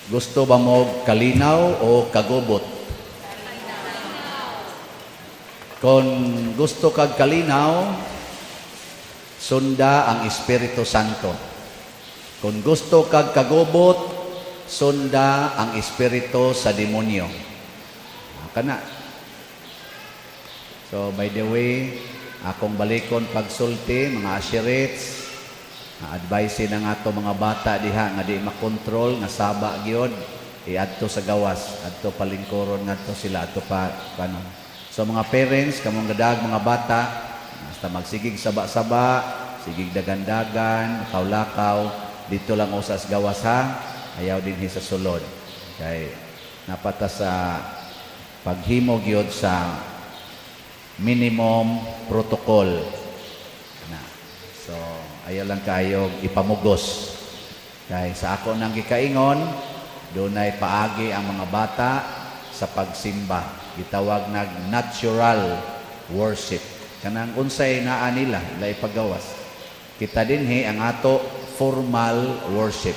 Gusto ba mo kalinaw o kagubot? Kung gusto kag kalinaw, sunda ang Espiritu Santo. Kung gusto kag kagubot, sunda ang espiritu sa demonyo. Kana. So, by the way, akong balikon pagsulti, mga usherates, advice na nga ato mga bata diha nga di makontrol, nga saba gyud, iadto sa gawas, adto palingkuron ngadto sila, adto pa paano. So mga parents, kamong gadag mga bata, basta magsigig saba-saba, sigig dagan-dagan, lakaw-lakaw, dito lang usas gawas ha, ayaw dinhi sa sulod. Kay napata sa paghimo gyud sa minimum protocol na. So, ayaw lang kayo ipamugos. Kay sa ako nang gikaingon, dunay paagi ang mga bata sa pagsimba. Gitawag nag natural worship. Kanang unsay naa nila, ila ipagawas. Kita dinhi ang ato formal worship.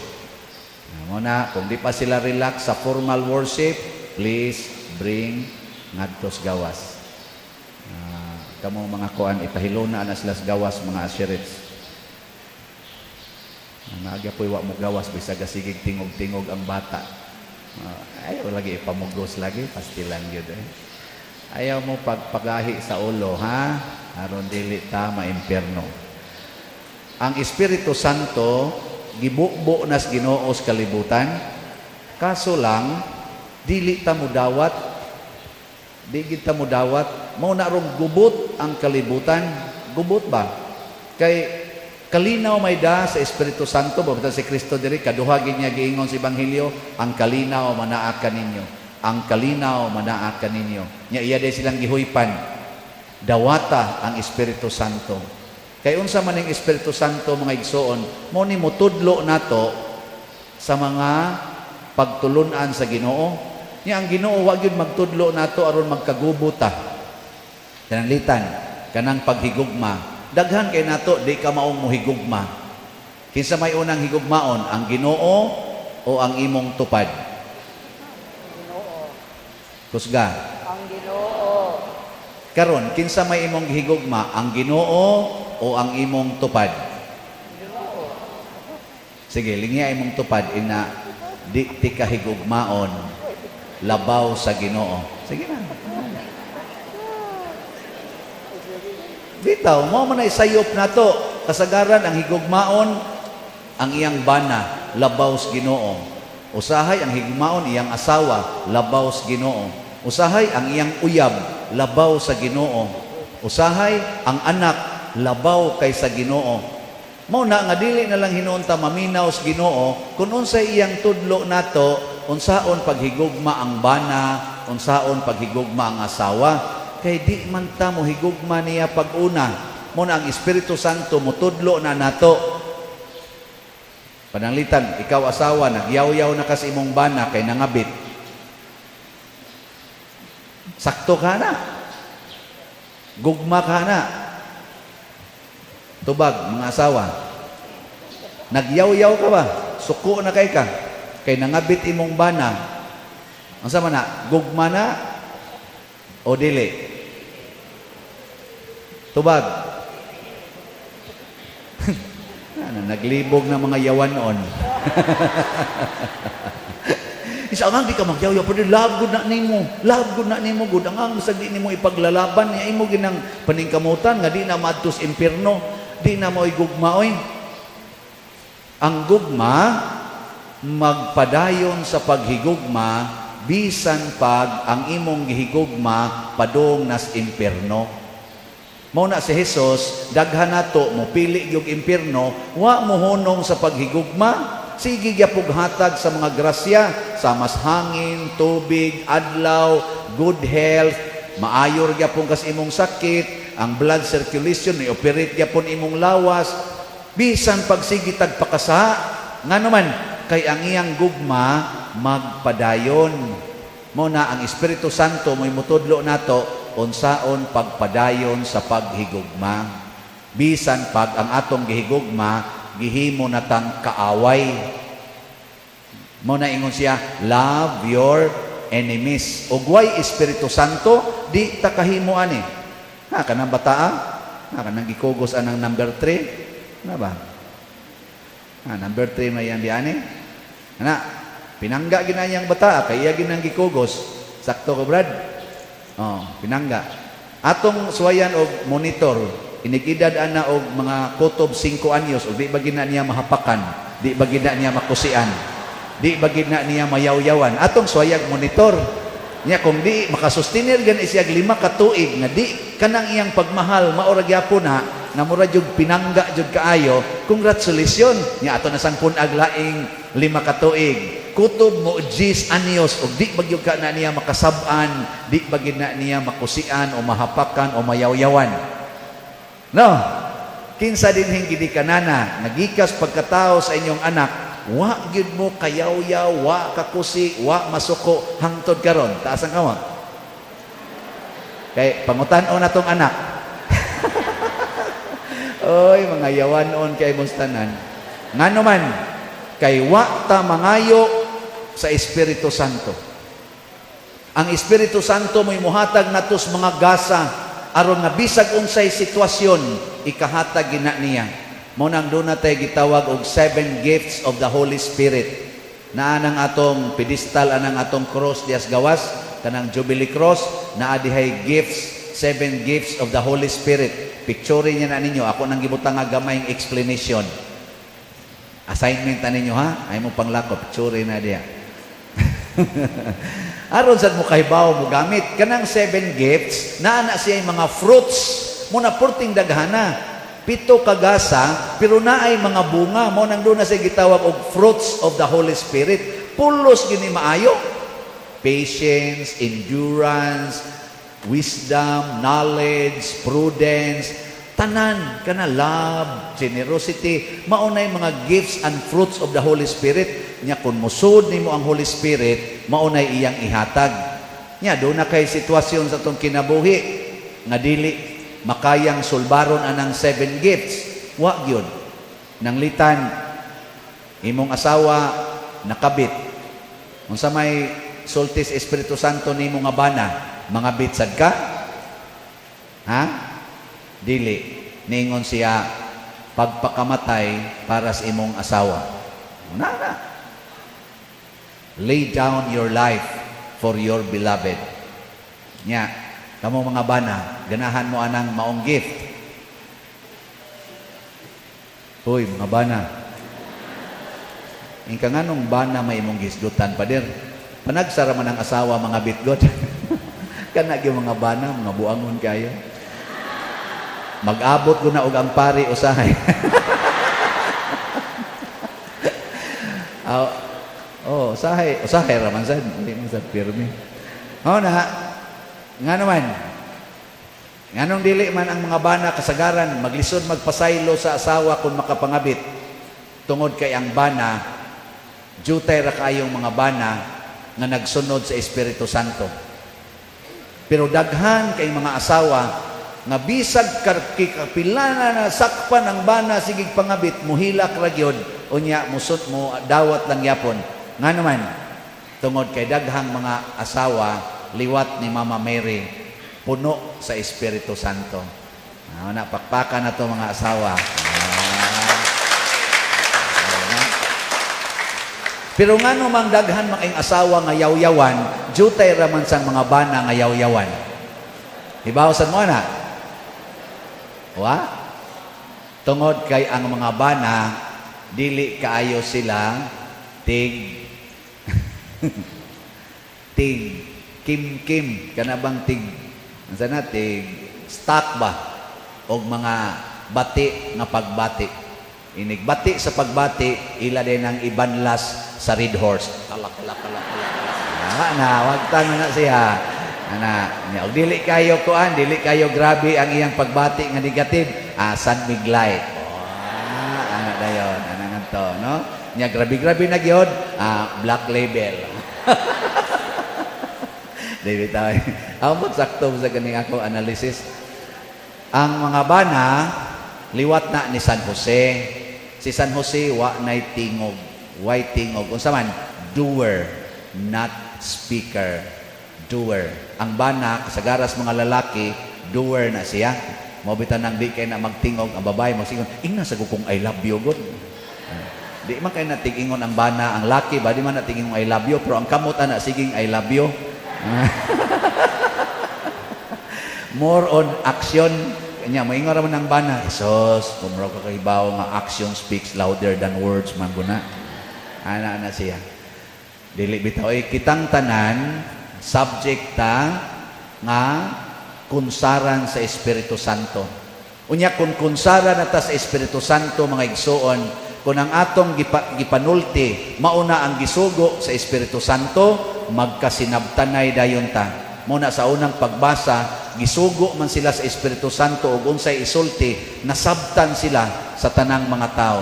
Mo na, kung di pa sila relax sa formal worship, please bring ngadto sa gawas. Kamo mga kuan, ipahiluna na sila sa gawas, mga usherates. Naagya po'y wa mo gawas bisag sigig tingog-tingog ang bata. Ayaw lagi ipamugos lagi, pastilan gyud eh. Ayaw mo pagpagahi sa ulo, ha? Aron dili ta maimpierno. Ang Espiritu Santo gibubo nas Ginoo sa kalibutan. Kaso lang dili ta mudawat, di gid ta mudawat, mao na rong gubot ang kalibutan. Gubot ba? Kay kalinaw may da sa Espiritu Santo, ba si Kristo diri kaduha gid niya giingon sa ebanghelyo, "Ang kalinaw manaa kaninyo. Ang kalinaw manaa kaninyo." Nya iya day silang gihuypan. Dawata ang Espiritu Santo. Kay unsa man ning Espiritu Santo, mga igsoon, mo ni motudlo nato sa mga pagtulunan sa Ginoo. Nya ang Ginoo wa gyud magtudlo nato aron magkagubo ta. Kanang kanang paghigugma. Daghan kay nato di ka maong mohigugma. Kinsa may unang higugmaon, ang Ginoo o ang imong tupad? Ginoo. Kusga. Ang Ginoo. Karon, kinsa may imong gihigugma, ang Ginoo o ang imong tupad? Ginoo. Sige, lingya imong tupad ina di ti kahigugmaon labaw sa Ginoo. Sige na. Bitaw, mo man ay sayop nato. Kasagaran ang higugmaon ang iyang bana labaw sa Ginoo. Usahay ang higugmaon iyang asawa labaw sa Ginoo. Usahay ang iyang uyab labaw sa Ginoo. Usahay ang anak labaw kay sa Ginoo. Mao na nga dili na lang hinuon ta maminaw sa Ginoo kung unsay iyang tudlo nato unsaon paghigugma ang bana, unsaon paghigugma ang asawa, kay di man ta mohigugma niya pag-una. Mo na ang Espiritu Santo motudlo na nato. Pananglitan, ikaw asawa, nagyaw-yaw na kas imong bana kay nangabit. Sakto ka na. Gugma ka na. Tubag, mga asawa. Nagyaw-yaw ka ba? Suko na kay ka. Kay nangabit imong bana. Ang sama na, gugma na o dili? Tubag. Ano, naglibog na mga yawanon. Isa ang di ka magyaw-yaw, pero love good na nimo. Love good na nimo good. Ang bisag di nimo ipaglalaban niya imo ginang paningkamutan nga di na maadto sa impierno, di na mo gugma oy. Ang gugma magpadayon sa paghigugma bisan pag ang imong gihigugma padung nas impierno. Mao na si Jesus, daghan nato mo pili yung impierno, wa mo hunong sa paghigugma. Sige gyapog hatag sa mga grasya, sa mas hangin, tubig, adlaw, good health, maayor gyapon kas imong sakit, ang blood circulation ni-operate gyapon imong lawas. Bisan pagsigi tag pakasa, ngano man kay ang iyang gugma magpadayon. Mo na ang Espiritu Santo mo'y mutudlo nato unsaon pagpadayon sa paghigugma. Bisan pag ang atong gihigugma gihimo natang kaaway. Mao na ingon siya, "Love your enemies." Ug way Espiritu Santo, di ta kahimo ani. Ha, kanang bataa, ha, kanang gikugos anang number 3, na ba? Ha, number 3 na yan di ani. Ana, pinangga gina niyang bata kay iya ginang gikugos. Sakto ko, Brad? Oh, pinangga. Atong suwayan og monitor, inig-edad ana og mga kutob 5 anyos, ug di ba gina niya mahapakan, di ba gina niya makusian, di ba gina niya mayawyawan. Atong suwayag monitor. Nya kung di makasustenir gani siya 5 ka tuig nga di kanang iyang pagmahal mao ra gyapon na nga mura jud pinangga jud kaayo, congratulations. Nya ato na sang pun-ag laing 5 ka tuig, kutob mo 10 anyos, ug di ba gyud ka na niya makasab-an, di ba gyud na niya makusian o mahapakan o mayawyawan, no? Kinsa dinhing gidikanana nagikas pagkatao sa inyong anak, wa gyud mo kayawyaw, wa kakusi, wa masuko hangtod karon? Taas ang kamot kay pangutan-on natong anak. Oy, mga yawanon kay mong tanan. Ngano man? Kay wa ta mangayo sa Espiritu Santo. Ang Espiritu Santo mo'y muhatag natos mga gasa aron nga bisag unsay sitwasyon, ikahatag gina niya. Mao nang doon natay gitawag og seven gifts of the Holy Spirit. Naa nang atong pedestal anang atong cross dias gawas, kanang Jubilee Cross, naa dihay gifts, seven gifts of the Holy Spirit. Picture niya na ninyo, ako nang gibutang nga gamayng explanation. Assignment na ninyo ha, ay mo panglako, picture na diya. Aron sad mo kahibaw mo gamit kanang seven gifts, naa na siya mga fruits mo na purting daghana. 7 ka gasa, pero naay mga bunga. Mo nang doon na siya gitawag og fruits of the Holy Spirit. Pulos gini maayo. Patience, endurance, wisdom, knowledge, prudence, tanan kana, love, generosity, maunay mga gifts and fruits of the Holy Spirit. Nya kung musud nimo ang Holy Spirit, maunay iyang ihatag. Nya doon na kay sitwasyon sa atong kinabuhi nga dili makayang sulbaron anang seven gifts. Wa gyud. Nanglitan imong asawa nakabit. Unsa may sulti sa Espiritu Santo nimo nga bana, mangabit sad ka? Ha? Dili. Ningon siya, pagpakamatay para sa imong asawa. Na na. Lay down your life for your beloved. Nya, kamo mga bana, ganahan mo anang maong gift. Hoy, mga bana. Ingka nganong bana may imong gisgutan, pader? Panagsara man ang asawa mga bitgot. Kana gyud mga bana, mga buangon kayo. Mag-abot ko na og ang pari usahay. Oh, oh, usahay, usahay ra man sad, dili man sad pirmi. Oh na, nga naman. Nganong dili man ang mga bana kasagaran maglisod magpasaylo sa asawa kung makapangabit? Tungod kay ang bana, jutay ra kayong mga bana nga nagsunod sa Espiritu Santo. Pero daghan kay mga asawa nga bisag kapila na nasakpan ang bana sigig pangabit, muhilak ra gyud, unya musot mo dawat lang yapon. Nga naman? Tungod kay daghang mga asawa liwat ni Mama Mary, puno sa Espiritu Santo. Ah, na pakpakan na to mga asawa. Ah. Ah. Pero ngano mang daghan mga asawa nga yaw-yawan, jutay raman sang mga bana nga yaw-yawan? Hibaw sad mo na? Wa? Tungod kay ang mga bana dili kaayo sila tig tig kim kim, kana bang tig unsa na, tig stock ba og mga bati nga pagbati. Inig bati sa pagbati, ila din ang ibanlas sa red horse. Kalak kalak kalak kalak. Ah, na wag na na siya. Ana, nya og dili kayo kuan, dili kayo grabe ang iyang pagbati nga negative, ah, San Mig Light. Oh, ana dayon, ana ngadto, no? Nya grabe-grabe na gyud, ah, Black Label. David tayo. Amot sakto sa ganing ako analysis. Ang mga bana liwat na ni San Jose. Si San Jose wa nay tingog. Way tingog. Unsa man? Doer, not speaker. Doer. Ang bana, kasagaras mga lalaki, doer na siya. Mao bitaw nang di kay na magtingog ang babae, magsingon, "Ingna sa kong I love you god." Di man kay na tig-ingon ang bana, ang laki ba di man na tig-ingon "I love you," pero ang kamot ana siging "I love you." More on action. Kanya moingon ra man ang bana, Jesus, kung mura ka kahibaw nga action speaks louder than words man guna. Ana na siya. Dili bitaw ay kitang tanan subject ta nga kunsaran sa Espiritu Santo. Unya kung kunsara na ta sa Espiritu Santo, mga igsuon, kung ang atong gipanulti mauna ang gisugo sa Espiritu Santo, magkasinabtanay dayon ta. Muna sa unang pagbasa, gisugo man sila sa Espiritu Santo ug unsay isulti, nasabtan sila sa tanang mga tao.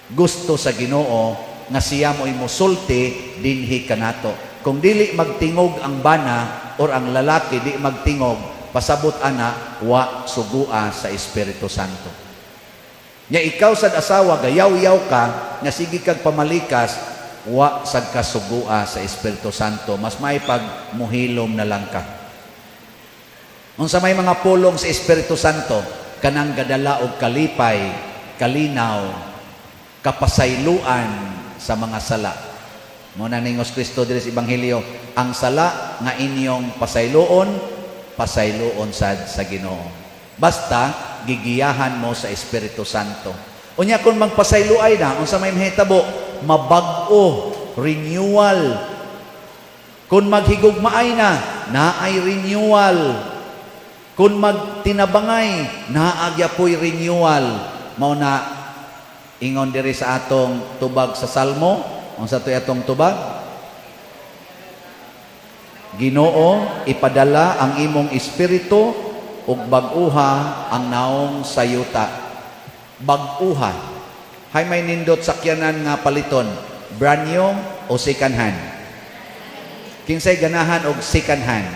Gusto sa Ginoo nga siya mo'y musulti dinhi kanato. Kung dili magtingog ang bana or ang lalaki di magtingog, pasabot ana wa sugua sa Espiritu Santo. Nya ikaw sad asawa, gayaw-yaw ka nga sige kag pamalikas, wa sad ka sugua sa Espiritu Santo. Mas may pag muhilom na lang ka. Unsa may mga pulong sa Espiritu Santo? Kanang gadala og kalipay, kalinaw, kapasayloan sa mga sala. Mo na ningos Kristo diri sa Ebanghelyo, ang sala nga inyong pasayloon, pasayloon sad sa Ginoo. Basta gigiyahan mo sa Espiritu Santo. Unya kung magpasayloay na, unsa may mahitabo? Mabag-o, renewal. Kung maghigugmaay na, naay renewal. Kung magtinabangay, naa gyapoy renewal. Mao na ingon diri sa atong tubag sa Salmo, unsa to'y atong tubag? Ginoo, ipadala ang imong espiritu ug bag-uha ang naong sa yuta. Bag-uha. Hay may nindot sakyanan nga paliton, brand new o second hand? Kinsay ganahan og second hand?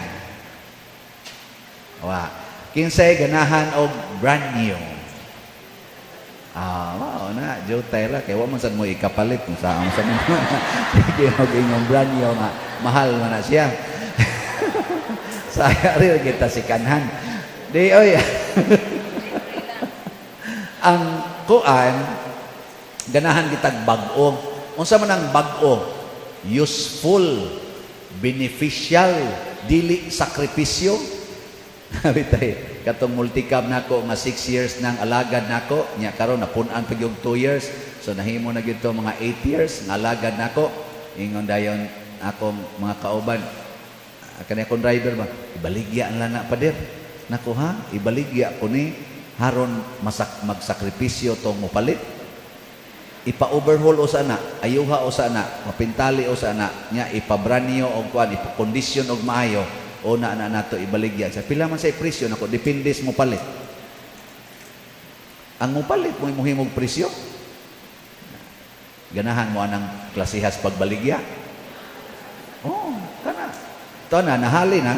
Wa. Kinsay ganahan og brand new? Ah, wow na, jutay ra kay wa man sad mo ikapalit kung saan sa mo. Sige og inyong brand new nga mahal man na siya. Saya rin kita second hand. Di oy. Ang kuan, ganahan kitag bag-o. Unsa man ang bag-o? Useful, beneficial, dili sakripisyo. Bitay, katong multicab nako nga 6 years nang alagad nako, nya karon napun-an pa gyud 2 years. So nahimo na gyud to mga 8 years nga alagad nako. Ingon dayon akong mga kauban, ah, kani akong driver ba, "Ibaligya lang na, pader." Nako ha, ibaligya ko ni haron masak magsakripisyo tong mopalit. Ipa-overhaul o sana, ayuha o sana, mapintali o sana, nya ipa-brand new og kuan, ipa-condition og maayo, o na na nato ibaligya. Sa pila man sa presyo nako, depende sa mopalit. Ang mopalit mo muhimog presyo. Ganahan mo anang klasihas pagbaligya. Oh, kana. To na nahalin ha.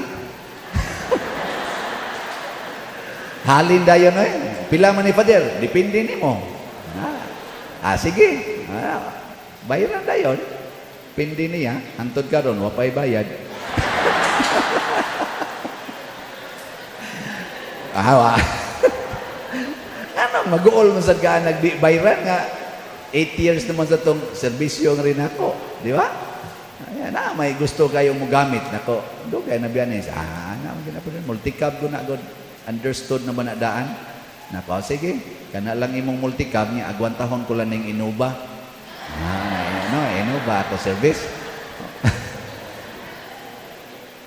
Halin dayon oy. Pila man ni Father? Depende nimo. Ah, ah sige. Ah, bayaran dayon. Pindi niya, hantod karon wa pay bayad. Ah, wa. Ano, mag-uol man sad ka nagdi bayran nga 8 years naman sa tong serbisyo nga rin ako, di ba? Ayan, na, may gusto kayo mo gamit nako. Dugay na biyan eh. Ah, na man multicab ko na god. Understood naman na daan. Nako, sige. Kana lang imong multicab niya, agwantahon ko lang ning Innova. Ah, no, Innova ako service.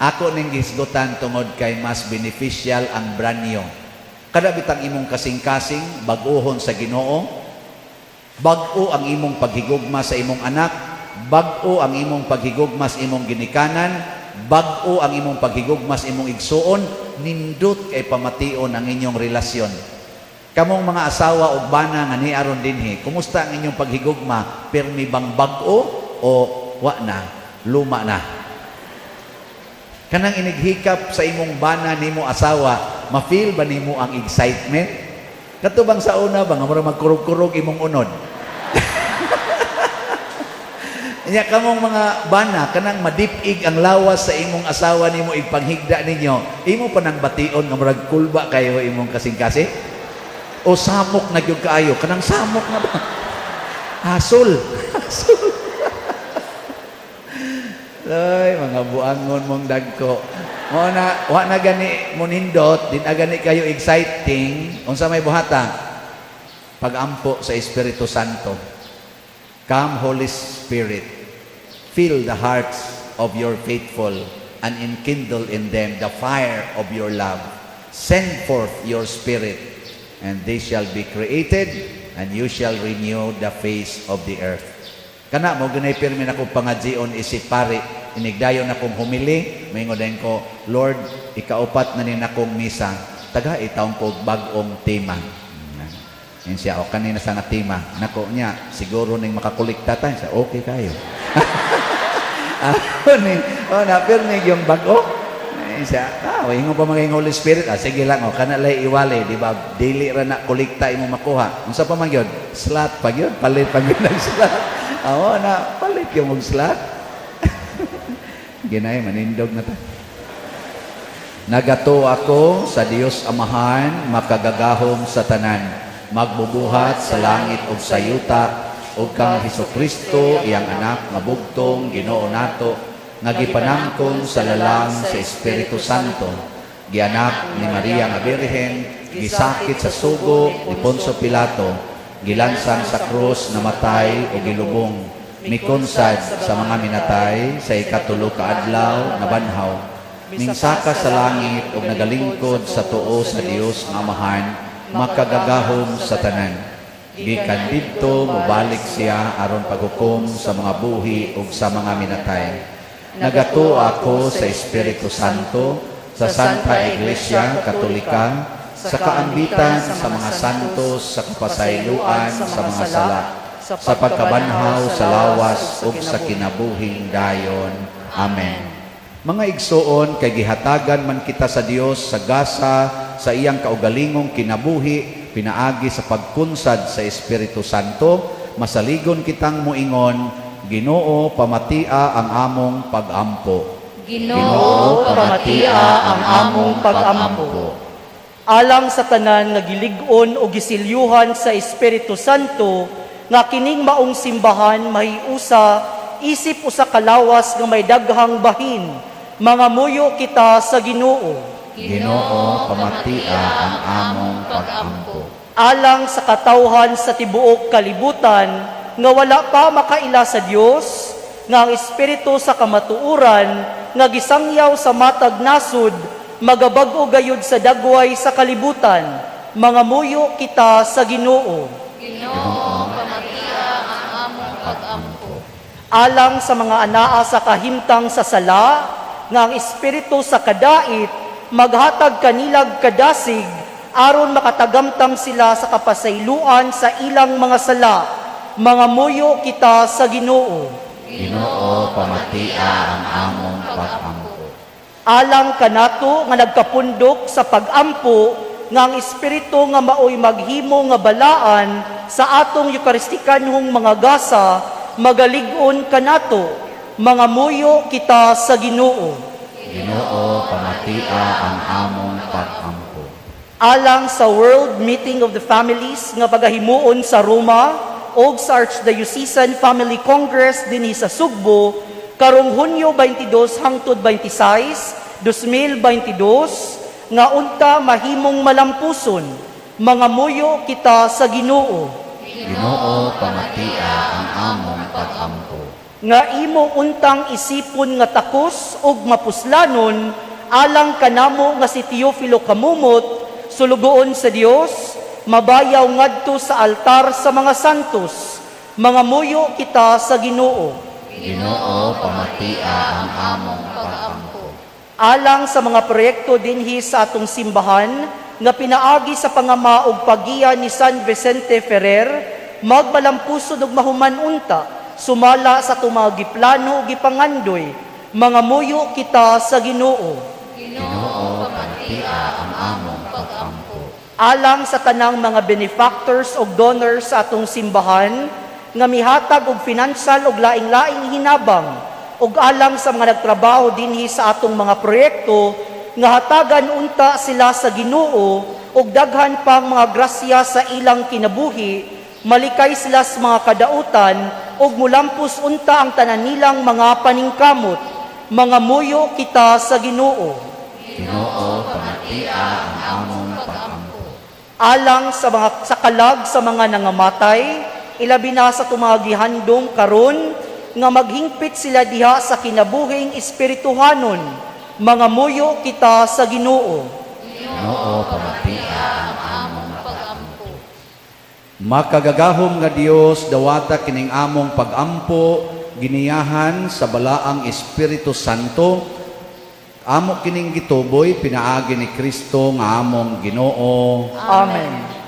Ako ning gisgutan tungod kay mas beneficial ang brand new. Kada bitang imong kasing-kasing bag-ohon sa Ginoo, bag-o ang imong paghigugma sa imong anak, bag-o ang imong paghigugma sa imong ginikanan, bag-o ang imong paghigugma sa imong igsuon, nindot kay pamation ang inyong relasyon. Kamong mga asawa ug bana nga niaron dinhi, kumusta ang inyong paghigugma? Pirmi bang bag-o o wa na, luma na? Kanang inighikap sa imong bana nimo asawa, ma-feel ba nimo ang excitement? Kato bang sa una ba nga mura magkurog-kurog imong unod? Nya kamong mga bana, kanang madipig ang lawas sa imong asawa nimo igpanghigda ninyo, imo pa nang bation nga murag kulba kayo imong kasing-kasing? O samok na gyud kaayo, kanang samok na ba? Hasol. Hasol. Ay, mga buangon mong dagko. Mo na, wa na gani munindot, di na gani kayo exciting. Unsa may buhata? Pagampo sa Espiritu Santo. Come, Holy Spirit, fill the hearts of your faithful and enkindle in them the fire of your love. Send forth your Spirit, and they shall be created, and you shall renew the face of the earth. Kana mao ganay pirmi na akong pangadzion isip pari, inigdayon akong humili, maingon din ko, "Lord, ikaupat na ni nakong misa, taga itawong ko bag-ong tema." Yun siya, o kanina sa nga tema. Nako niya, siguro ning makakolekta tayo. Siya, okay kayo. Ako ni, oh, na pirmi yung bag-o. Eh, siya, ingon pa mga Holy Spirit, sige lang, oh, kana lay iwali, di ba? Dili ra na kolekta imo makuha. Unsa pa man gyud? Slot pa gyud, palit pa gyud ng slot. Amo na, palit yung og slot. Ginay, manindog na ta. Nagatuo ako sa Dios Amahan, makagagahom sa tanan, magbubuhat sa langit ug sa yuta, ug kang Hesukristo, iyang anak nga bugtong Ginoo nato, nga gipanangkon sa lalang sa Espiritu Santo, gianak ni Maria nga Birhen, gisakit sa sugo ni Poncio Pilato, gilansang sa krus, namatay o gilubong, mikonsad sa mga minatay, sa ikatulo ka adlaw nabanhaw, mingsaka sa langit ug nagalingkod sa tuo sa Dios nga Amahan, makagagahom sa tanan. Gikan didto mobalik siya aron paghukom sa mga buhi ug sa mga minatay. Nagatuo ako sa Espiritu Santo, sa Santa Iglesia Katolika, sa kaambitan sa mga santos, sa kapasayloan sa mga sala, sa pagkabanhaw sa lawas ug sa kinabuhing dayon. Amen. Mga igsoon, kay gihatagan man kita sa Dios sa gasa sa iyang kaugalingong kinabuhi pinaagi sa pagkunsad sa Espiritu Santo, masaligon kitang muingon, "Ginoo, pamatia ang among pagampo." Ginoo, pamatia ang among pagampo. Alang sa tanan nga gilig-on o gisilyuhan sa Espiritu Santo nga kining maong simbahan mahiusa isip usa ka lawas nga may daghang bahin, mangamuyo kita sa Ginoo. Ginoo, pamatia ang among pagampo. Alang sa katawhan sa tibuok kalibutan nga wala pa makaila sa Dios, nga ang espiritu sa kamatuoran nga gisangyaw sa matag nasud magabag-o gayud sa dagway sa kalibutan, mangamuyo kita sa Ginoo. Ginoo, pamatia ang among pagampo. Alang sa mga anaa sa kahimtang sa sala, nga ang espiritu sa kadait maghatag kanilag kadasig aron makatagamtam sila sa kapasayloan sa ilang mga sala, mangamuyo kita sa Ginoo. Ginoo, pamatia ang among pagampo. Alang kanato nga nagkapundok sa pagampo nga ang espiritu nga maoy maghimo nga balaan sa atong Eukaristikanhong mga gasa magalig-on kanato, mangamuyo kita sa Ginoo. Ginoo, pamatia ang among pagampo. Alang sa World Meeting of the Families nga pagahimuon sa Roma og sa Archdiocesan Family Congress dinhi sa Sugbo karong Hunyo 22 hangtod 26, 2022 nga unta mahimong malampuson, mangamuyo kita sa Ginoo. Ginoo, pamatia ang among pagampo. Nga imo untang isipon nga takos ug mapuslanon alang kanamo nga si Teofilo Camomot, sulugoon sa Dios, mabayaw ngadto sa altar sa mga santos, mangamuyo kita sa Ginoo. Ginoo, pamatia ang among pagampo. Alang sa mga proyekto dinhi sa atong simbahan nga pinaagi sa pangama ug paggiya ni San Vicente Ferrer magmalampuson ug mahuman unta sumala sa atong mga giplano ug gipangandoy, mangamuyo kita sa Ginoo. Ginoo, pamatia ang among pagampo. Alang sa tanang mga benefactors o donors sa atong simbahan nga mihatag og financial ug laing-laing hinabang ug alang sa mga nagtrabaho dinhi sa atong mga proyekto nga hatagan unta sila sa Ginoo og daghan pang mga grasya sa ilang kinabuhi, malikay sila sa mga kadautan ug mulampos unta ang tanan nilang mga paningkamot. Mangamuyo kita sa Ginoo. Ginoo, pamatia ang among pag-ampo. Alang sa mga sa kalag sa mga nangamatay, ilabi na sa atong gihandong karon nga maghingpit sila diha sa kinabuhing espirituhanon. Mangamuyo kita sa Ginoo. Ginoo, pamatia ang among pag-ampo. Makagagahom nga Dios, dawata kining among pagampo giniyahan sa balaang Espiritu Santo. Amo kining gituboy pinaagi ni Kristo nga among Ginoo. Amen.